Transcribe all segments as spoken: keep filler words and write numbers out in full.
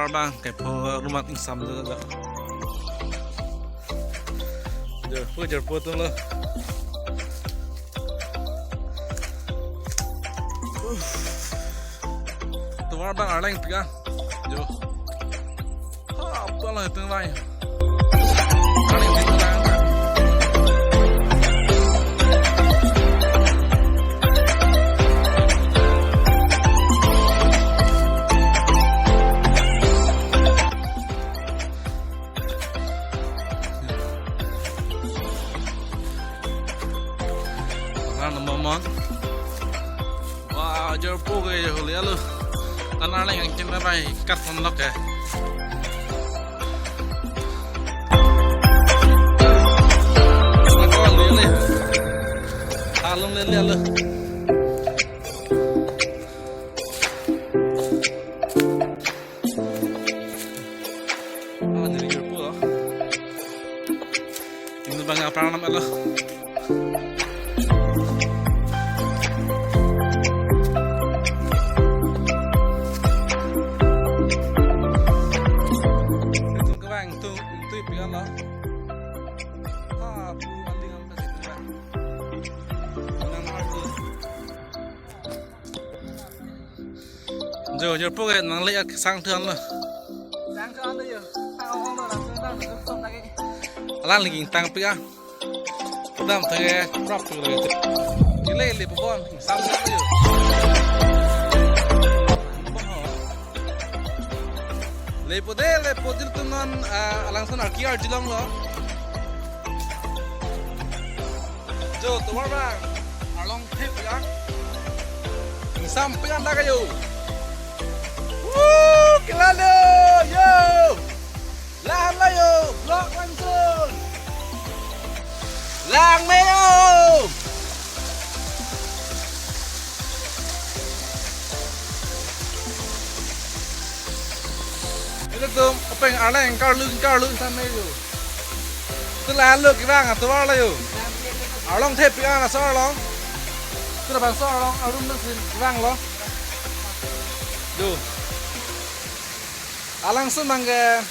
Bang, kepho rumat ingsam do do. Jorpo, jorpo atum lo. Tovar bang arleng pik ah. Jo. Ha, apa lo itu bang? Arleng pik ah. Alang number one. Wah, jorpo ke holi alo. Tan arleng yang chin bai kat phone lock ke. Along lele alo. Ah, dari jorpo lo. Ini bang apa namanya lo? Itu kebang, itu, itu pia lo. Ah, bu aling apa sih itu, Bang? Menang mahal tuh. Jo, jorpo ke nangle ak sang thuan lo. Sang thuan lo jo. Sang ong ong lo, langsung tang, langsung tang lagi. Alang lagi tang pik ah. Kedam thang ke prap pik lagi. Kile le pabon, sang lo jo. Lepo de, lepo de atum non, ah, alangsun arki arjulong lo. Jo, tovar bang. Arlong thip ya. Ingsam pik an dak ajo. Woo, kelalo, jo. Lang lo jo, vlog langsung. Lang me jo. Ilitum, apa yang arleng karlung, karlung san me jo. Tu lalu kevang atovar lo jo. Arlong thip pik an laso arlong. Tu labangso arlong arum nangsin kevang lo. Jo. Alangsun bang ke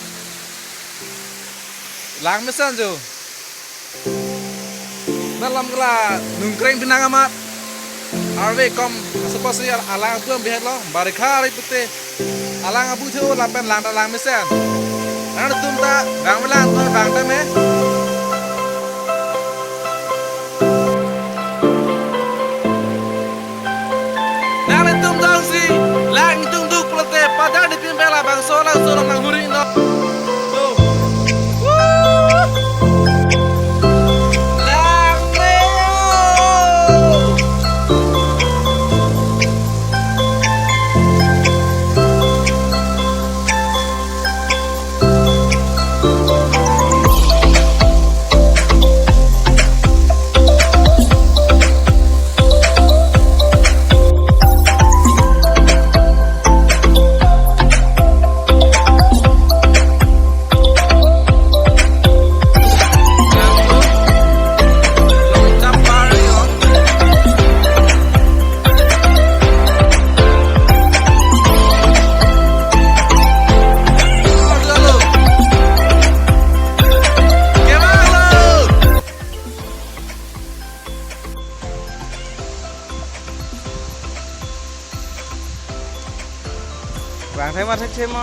lang mesen jo. Malam kela nungkreng pinang amat. Arve kom, asapasi al-, alang atum bihet lo, barikha ari pute. Alang abu thu lapen lang ta lang mesen. Nangtum ta, bang melang, bang ta me. Nangtum ta si, lang tung duk pulote, pada di pimpela bangso langsung nang huri no. Tuh. Woo! Lang me. Vang thai ma thek thai ma.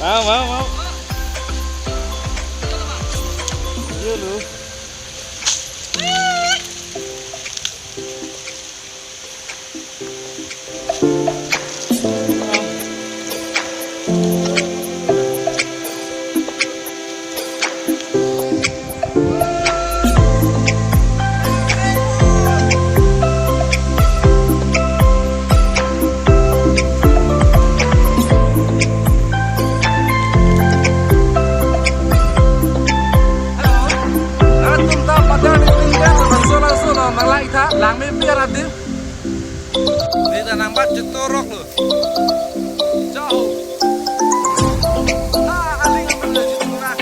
Mau, mau, mau. Iya lu. Hello. Atum ta padan ni tinggal langsung langsung lo, nang lang itha, lang me pi arati. Ni ta nang bat jutorok lo. Jauh. Ah, aling apa lo jutorok.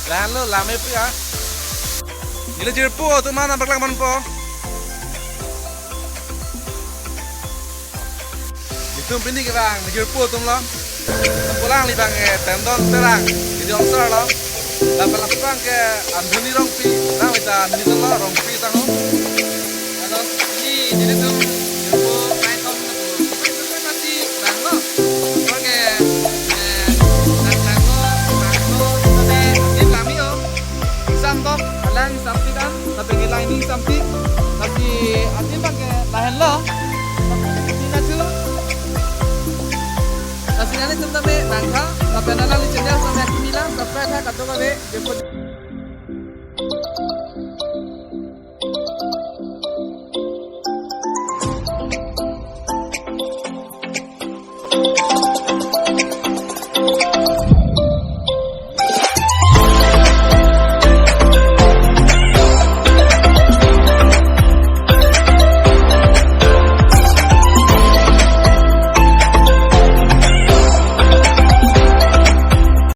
Lahenlo, lame pu ya. Neli jirpo atum aphan nangpaklang ponpo. Itum pini kevang, neli jirpo atumlo. Pulang li abang ke Tendon Terang, neli ongsarlo. Lapen lapu abang ke Anthony Rongpi, nang mita neli atumlo, Rongpi sangho. Halo, neli, nelitum jirpo main kom na po. Main kom na si banglo. Apor ke, eh, nang banglo, banglo, tadi, neli lami o. Exam kok, alang exam tikan, tapi nilai ni exam tik. Tapi adim abang ke lahenlo. Tapi neli nangthu. Lasi nanglitum tame nangtha, lapen nanglitum channel tame kimi lang, subscribe tha, kadokave, jirpo.